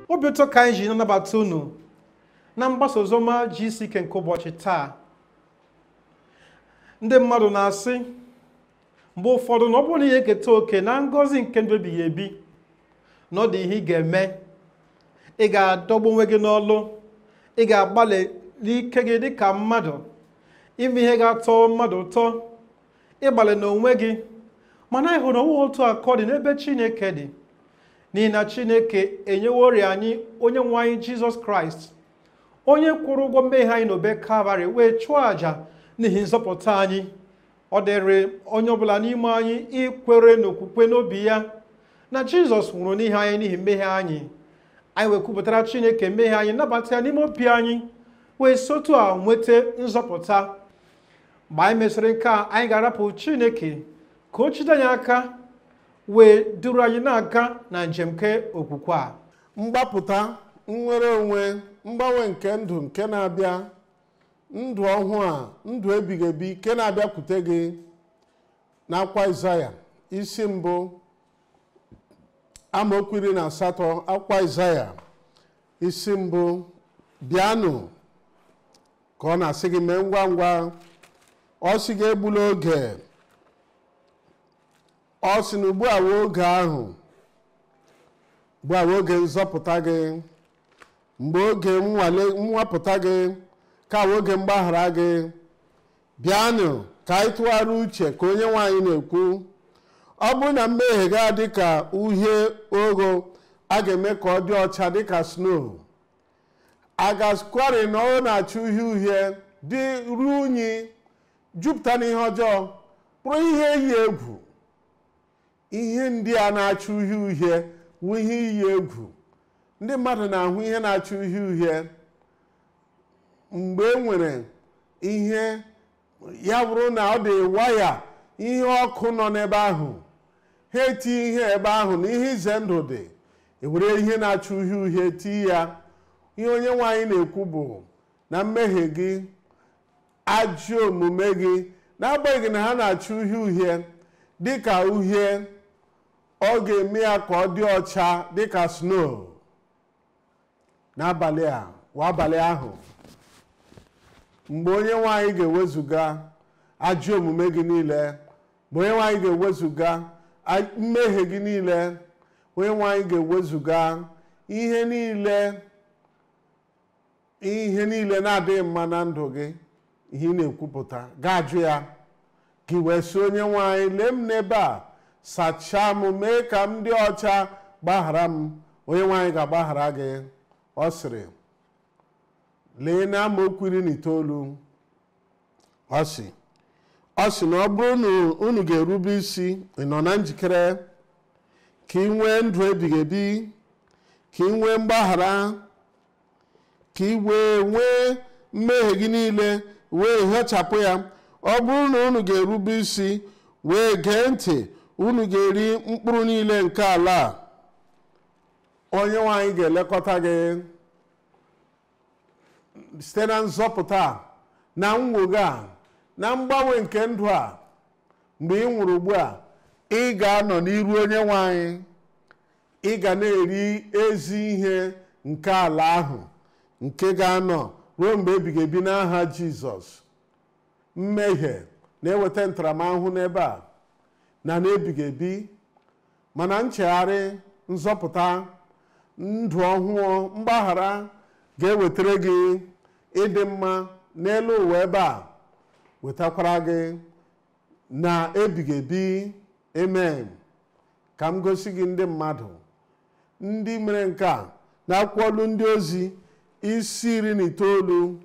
Obi ụtọ ka anyị ji nabata unu na mgbasa oziọma GCK nke ụbọchị taa. Ndị mmadụ na-asị mgbe ụfọdụ na ọ bụrụ na ihe eketa oke na ngọzi nke ndụ ebighị ebi, na ọ dị ihe ị ga-eme. Ị ga-adọgbu onwe gị n'ọlụ, ị ga-agbalị n'ike gị dịka mmadụ ime ihe ga-atọ mmadụ ụtọ, ịgbalị n'onwe gị. Mana anyị hụrụ onwe otu akọ dị n'ebe Chineke dị, n'ihi na Chineke enyeworị anyị onye nwe anyị Jizọs Kraịst, onye kwụrụ ụgwọ mmehie anyị n'obe Kalvarị wee chụọ àjà n'ihi nzọpụta anyị. Ọ dịrị onye ọbụla n'ime anyị ikwere n'okwukwe n'obi ya na Jizọs nwụrụ n'ihi anyị n'ihi mmehie anyị. Anyị wee kwupụtara Chineke mmehie anyị, nabata ya n'ime obi anyị, wee sotu a nweta nzọpụta. Mgbe anyị mesịrị nke a, anyị ga-arapụ Chineke ka o jide anyị aka wee duru anyị na-aga na njem nke okwukwe a. Mgbapụta, nnwere onwe, mgbanwe nke ndụ nke na-abịa, ndụ ọhụụ a, ndụ ebighị ebi nke na-abịakwute gị. N'akwa Aịzaya isi 1 amaokwu 18, akwa Aịzaya isi 1, bịanụ, ka ọ na-asị gị mee ngwa ngwa. Ọ sị gị egbula oge. Ọ sị na ugbu a wee oge ahụ, ugbu a wee oge nzọpụta gị, mgbe oge nwapụta gị, ka wee oge mgbaghara gị. Bịanụ ka anyị tụgharịa uche ka onye nwaanyị na-ekwu. Ọ bụrụ na mmehie gị adị ka uhie ogho, a ga-eme ka ọ dị ọcha dịka snow. A ga-asịkwarị na ọ na-acha uhie uhie, dị ruo unyi, jupụta n'ihe ọjọọ, bụrụ ihe iyi egwu. Ihe ndị a na-acha uhie uhie bụ ihe iyi egwu. Ndị mmadụ na-ahụ ihe na-acha uhie uhie mgbe e nwere ihe, ya bụrụ na ọ dị waya ihe ọkụ nọ n'ebe ahụ, ha etinye ihe ebe ahụ na ihe ize ndụ dị, ewere ihe na-acha uhie uhie tii ya. Ihe onye nwaanyị na-ekwu bụ na mmehie gị, ajọ omume gị, n'agbanyeghị na ha na-acha uhie uhie dịka uhie, ọ ga-eme ya ka ọ dị ọcha dịka snow. N'abalị a, wa abalị ahụ, mgbe onye nwaanyị ga-ewezuga ajọ omume gị niile, mgbe onye nwaanyị ga-ewezuga mmehie gị niile, onye nwaanyị ga-ewezuga ihe niile, ihe niile na-adịghị mma na ndụ gị, ihe ị na-ekwupụta, ga-ajụ ya gị wee sị onye nwaanyị, lee m n'ebe a, sachaa m, mee ka m dị ọcha, gbaghara m. Onye nwaanyị ga-agbaghara gị. Ọ sịrị, lee na amaokwu 19, ọ sị na ọ bụrụ na unu ga-erube isi, ị nọ na njikere ka ị nwee ndụ ebighị ebi, ka ị nwee mgbaghara, ka ị wee nwee mmehie gị niile wee hichapụ ya. Ọ bụrụ na unu ga-erube isi wee gee ntị, unu ga-eri mkpụrụ niile nke ala a. Onye nwaanyị ga-elekọta gị site na nzọpụta na nnwogha na mgbanwe nke ndụ a. Mgbe ị nwụrụ ugbu a, ị ga-anọ n'iru onye nwaanyị, ị ga na-eri ezi ihe nke ala ahụ nke ga-anọ ruo mgbe ebighị ebi n'aha Jizọs. Mmehie na-eweta ntaramahụhụ n'ebe a na n'ebighị ebi, mana nchegharị, nzọpụta, ndụ ọhụụ, mgbaghara ga-ewetara gị ịdị mma n'elu ụwa ebe a, wetakwara gị na ebighị ebi. Amen. Ka m gosi gị ndị mmadụ ndị mere nke a n'akwụkwọ Ọlụ Ndị Ozi isi 19,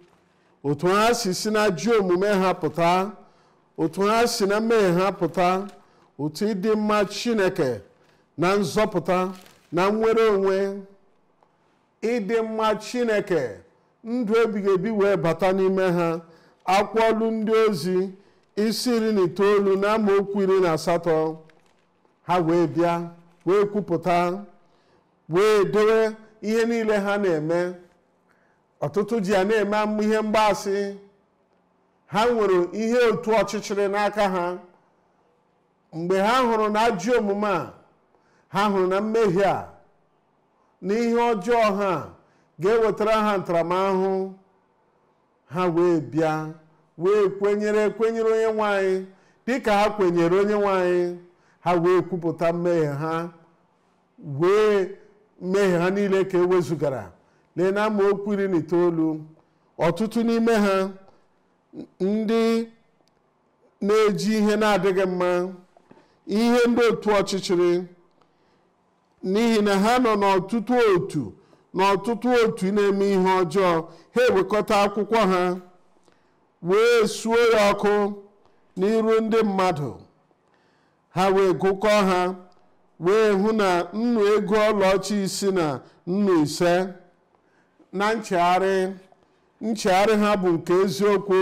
otu ha si na ajọ omume ha pụta, otu ha si na mmehie ha pụta, otu ịdị mma Chineke na nzọpụta na nnwere onwe, ịdị mma Chineke, ndụ ebighị ebi wee bata n'ime ha. Akwụkwọ Ọlụ Ndị Ozi isi 19 na amaokwu 18, ha wee bịa wee kwupụta wee dowe ihe niile ha na-eme. Ọtụtụ ji ya na-eme ihe mgbaasị. Ha nwere ihe otu ọchịchịrị n'aka ha. Mgbe ha hụrụ na ajọ omume a, ha hụrụ na mmehie a, na ihe ọjọọ ha ga-ewetara ha ntaramahụhụ. Ha wee bịa wee kwenyere onye nwe anyị. Dịka ha kwenyere onye nwe anyị, ha wee kwupụta mmehie ha, wee mmehie ha niile ka e wezugara. Lee na amaokwu 19, ọtụtụ n'ime ha ndị na-eji ihe na-adịghị mma, ihe ndị otu ọchịchịrị, n'ihi na ha nọ n'ọtụtụ otu na-eme ihe ọjọọ, ha ewekọta akwụkwọ ha wee suo ya ọkụ n'iru ndị mmadụ. Ha wee gụkọọ ha wee hụ na nnu ego ọlaọcha 6 na nnu 5. Na nchegharị ha bụ nke eziokwu.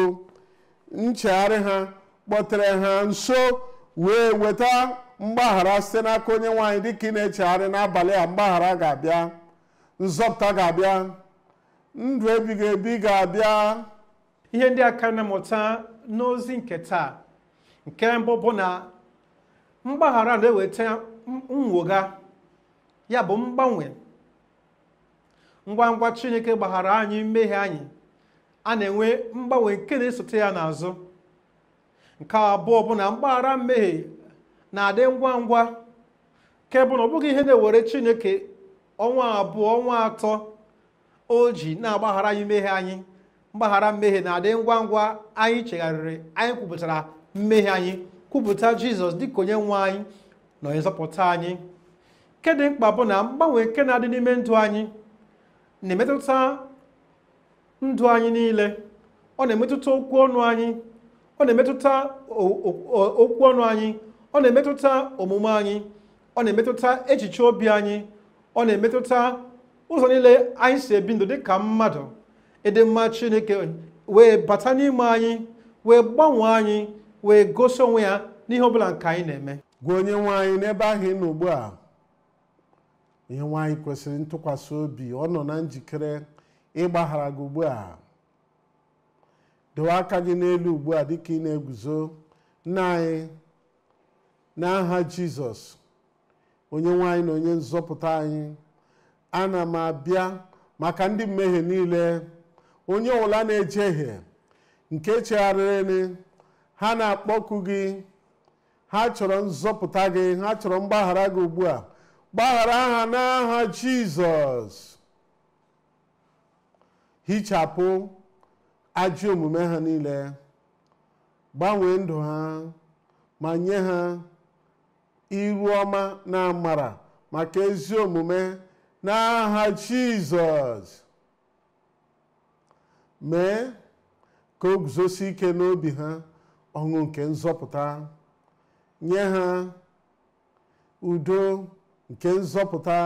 Nchegharị ha kpọtere ha nso wee weta mgbaghara site n'aka onye nwaanyị. Dịka ị na-echegharị n'abalị a, mgbaghara ga-abịa, nzọpụta ga-abịa, ndụ ebighị ebi ga-abịa. Ihe ndị aka na-amụta n'ozi nke taa, nke mbụ bụ na mgbaghara na-eweta nnwogha, ya bụ mgbanwe. Ngwa ngwa Chineke gbaghara anyị mmehie anyị, a na-enwe mgbanwe nke na-esote ya n'azụ. Nke abụọ bụ na mgbaghara mmehie na-adị ngwa ngwa, nke bụ na ọ bụghị ihe na-ewere Chineke ọnwa 2 ọnwa 3 o ji na-agbaghara anyị mmehie anyị. Mgbaghara mmehie na-adị ngwa ngwa anyị chegharịrị, anyị kwupụtara mmehie anyị, kwupụta Jizọs dịka onye nwe anyị na onye nzọpụta anyị. Nke dị mkpa bụ na mgbanwe nke na-adị n'ime ndụ anyị na-emetụta ndụ anyị niile. Ọ na-emetụta okwu ọnụ anyị, ọ na-emetụta okwu ọnụ anyị, ọ na-emetụta omume anyị, ọ na-emetụta echiche obi anyị, ọ na-emetụta ụzọ niile anyị si ebi ndụ dịka mmadụ. Ịdị mma Chineke wee bata n'ime anyị, wee gbanwee anyị, wee gosi onwe ya n'ihe ọbụla nke anyị na-eme. Gwa onye nwe anyị n'ebe ahụ ị nọ ugbu a, onye nwe anyị kwesịrị ntụkwasị obi, ọ nọ na njikere ịgbaghara gị ugbu a. Dowe aka gị n'elu ugbu a dịka ị na-eguzo. Nna anyị, n'aha Jizọs onye nwe anyị na onye nzọpụta anyị, ana m abịa maka ndị mmehie niile, onye ọbụla na-ejehie nke chegharịrị, ha na-akpọku gị, ha chọrọ nzọpụta gị, ha chọrọ mgbaghara gị ugbu a. Gbaghara ha n'aha Jizọs. Hichapụ ajọ omume ha niile, gbanwee ndụ ha ma nye ha iru ọma na amara maka ezi omume n'aha Jizọs. Mee ka o guzosi ike n'obi ha ọṅụ nke nzọpụta, nye ha udo nke nzọpụta,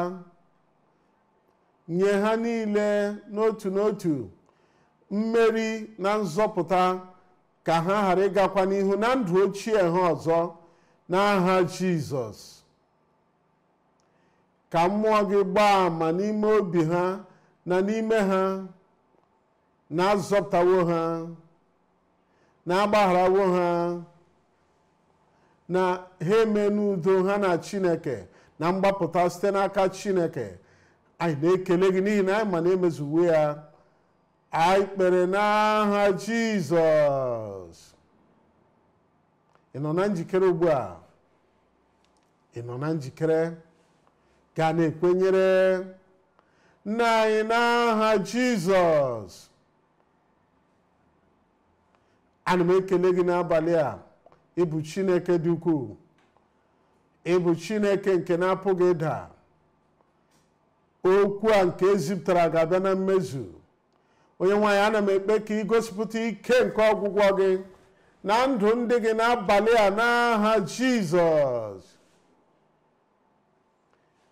nye ha niile n'otu n'otu mmeri na nzọpụta, ka ha ghara ịgakwa n'ihu na ndụ ochie ha ọzọ n'aha Jizọs. Ka mmụọ gị gbaa àmà n'ime obi ha na n'ime ha na-azọpụtawo ha, na-agbagharawo ha, na ha eme n'udo ha na Chineke na mgbapụta site n'aka Chineke. Anyị na-ekele gị n'ihi na anyị ma na-emezuwe ya. Anyị kpere n'aha Jizọs. Ị nọ na njikere ugbu a? Ị nọ na njikere? Ga na-ekwenyere nna anyị n'aha Jizọs. Ana m ekele gị n'abalị a. Ịbụ Chineke dị ukwuu, ịbụ Chineke nke na-apụghị ịda. Okwu a nke ezipụtara ga-abịa na mmezu. Onye nwaanyị, ana m ekpe ka ị gosipụta ike nke ọgwụgwọ gị na ndụ ndị gị n'abalị a n'aha Jizọs.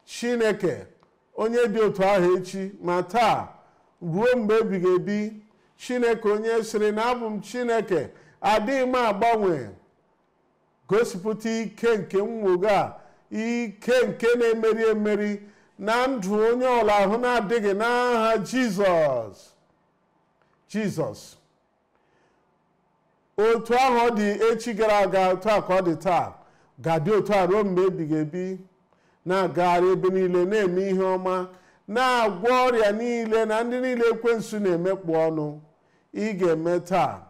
Chineke onye dị otu ahụ echi ma taa ruo mgbe ebighị ebi, Chineke onye sịrị na abụ m Chineke adịghị m agbanwe, gosipụta ike nke nnwogha a, ike nke na-emeri emeri na ndụ onye ọla ahụ na-adịghị n'aha Jizọs. Jizọs, otu ahụ ọ dị echi gara aga, otu a ka ọ dị taa, ga-adị otu a ruo mgbe ebighị ebi, na-agagharị ebe niile na-eme ihe ọma, na-agwọ ọrịa niile na ndị niile ekwensu na-emekpu ọnụ. Ị ga-eme taa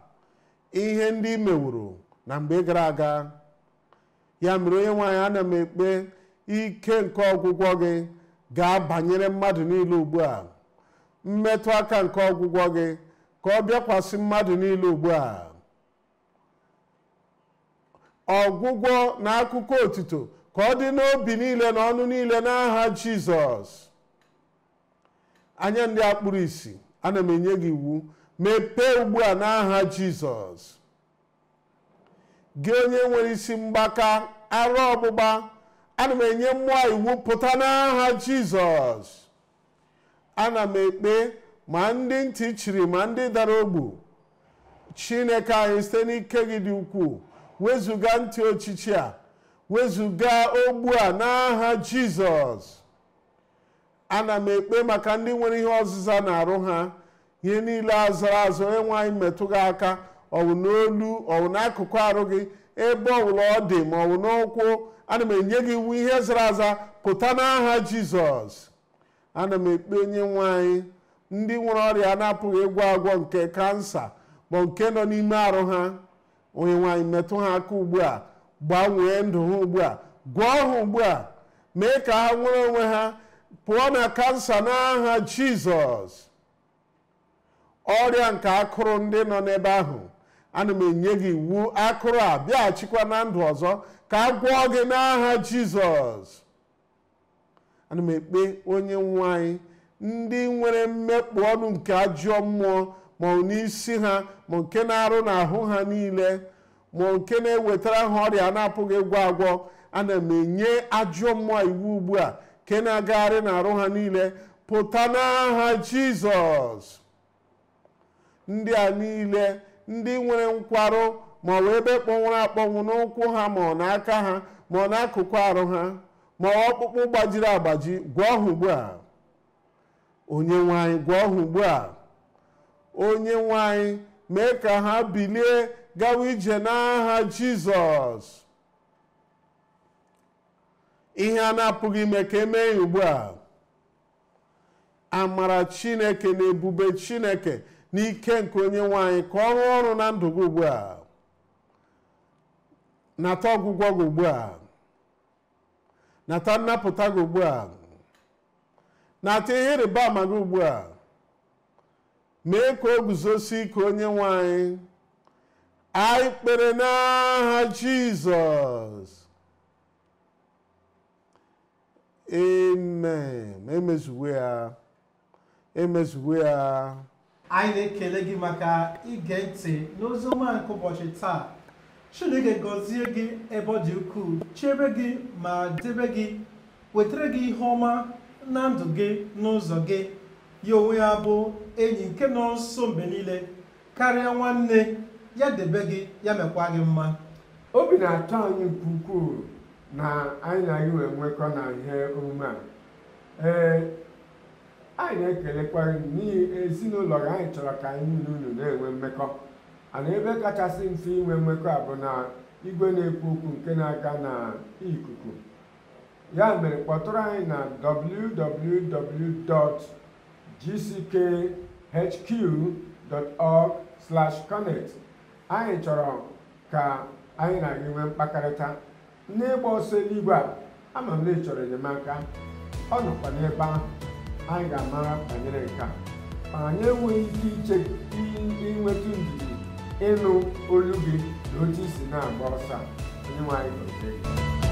ihe ndị i meworo na mgbe gara aga. Ya mere onye nwe anyị, ana m ekpe ike nke ọgwụgwọ gị ga-abanyere mmadụ niile ugbu a. Mmetụ aka nke ọgwụgwọ gị ka ọ bịakwasị mmadụ niile ugbu a. Ọgwụgwọ na akụkọ otito ka ọ dị n'obi niile na ọnụ niile n'aha Jizọs. Anya ndị a kpụrụ isi, ana m enye gị iwu, mepee ugbu a n'aha Jizọs. Gị onye nwere isi mgbaka, arụ ọgbụgba, ana m enye mmụọ iwu pụta n'aha Jizọs. Ana m ekpe ma ndị ntị chiri ma ndị dara ogbu, Chineke anyị, site n'ike gị dị ukwuu, wezuga ntị ochichi a, wezuga ogbu a n'aha Jizọs. Ana m ekpe maka ndị nwere ihe ọzịza na-arụ ha, ihe niile azara azụ, onye nwe anyị metụ gị aka, ọ bụ n'olu, ọ bụ n'akụkụ arụ gị, ebe ọbụla ọ dị, ma ọ bụ n'ụkwụ, ana m enye gị iwu ihe zara aza pụta n'aha Jizọs. Ana m ekpe onye nwe anyị, ndị nwere ọrịa na-apụghị ịgwọ agwọ nke kansa ma nke nọ n'ime arụ ha, onye nwe anyị metụ ha aka ugbu a, gbanwee ndụ ha ugbu a, gwọọ ha ugbu a, mee ka ha nwere onwe ha pụọ na kansa n'aha Jizọs. Ọrịa nke akụrụ ndị nọ n'ebe ahụ, ana m enye gị iwu, akụrụ a bịaghachikwa na ndụ ọzọ ka a gwọọ gị n'aha Jizọs. Ana m ekpe onye nwe anyị, ndị nwere mmekpu ọnụ nke ajọ mmụọ ma ọ n'isi ha, ma nke na-arụ n'ahụ ha niile, ma nke na-ewetara ha ọrịa na-apụghị ịgwọ agwọ, ana m enye ajọ mmụọ iwu ugbu a nke na-agagharị n'arụ ha niile pụta n'aha Jizọs. Ndị a niile ndị nwere nkwarụ ma ọ bụ ebe kpọnwụrụ akpọnwụ n'ụkwụ ha, ma ọ n'aka ha, ma ọ n'akụkụ arụ ha, ma ọ ọkpụkpụ gbajiri agbaji, gwọọ ha ugbu a. Onye nwe anyị, gwọọ ha ugbu a. Onye nwe anyị, mee ka ha bilie gawa ije n'aha Jizọs. Ihe a na-apụghị ime ka emee ya ugbu a. Amara Chineke na ebube Chineke n'ike nke onye nwe anyị ka ọ rụọ ọrụ na ndụ gị ugbu a. Nata ọgwụgwọ gị ugbu a. Nata nnapụta gị ugbu a. Nata ihe ịrịba ama gị ugbu a. Mee ka o guzosie ike onye nwe anyị. Anyị kpere n'aha Jizọs. Amen. Emezuwe ya. Emezuwe ya. Anyị na-ekele gị maka ige ntị n'ozi ọma nke ụbọchị taa. Chineke gọzie gị ebe ọ dị ukwuu, chebe gị ma debe gị, wetara gị ihe ọma na ndụ gị n'ụzọ gị. Ya onwe ya bụ enyi nke nọ nso mgbe niile karịa nwanne ya, debe gị, ya mekwa gị mma. Obi na-atọ anyị nke ukwuu na anyị na gị wee nwekọ na ihe omume a. Ee, anyị na-ekelekwa gị n'ihi ezinụlọ gị. Anyị chọrọ ka anyị na unu na-enwe mmekọ, ana ebe kachasị mfe inwe mmekọ a bụ na igwe na-ekwu okwu nke na-aga na ikuku. Ya mere kpọtụrụ anyị na www.gckhq.org/connect. Anyị chọrọ ka anyị na gị nwee mkpakọrịta n'ịgba ọsọ eluigwe a. Ama m na ị chọrọ enyemaka, ọ nọkwa n'ebe ahụ. Anyị ga-amara banyere nke a, ma anyị enweghị ike iche inwetụ ndidi ịnụ olu gị na otu i si na-agba ọsọ a. Onye nwe anyị gọzie gị.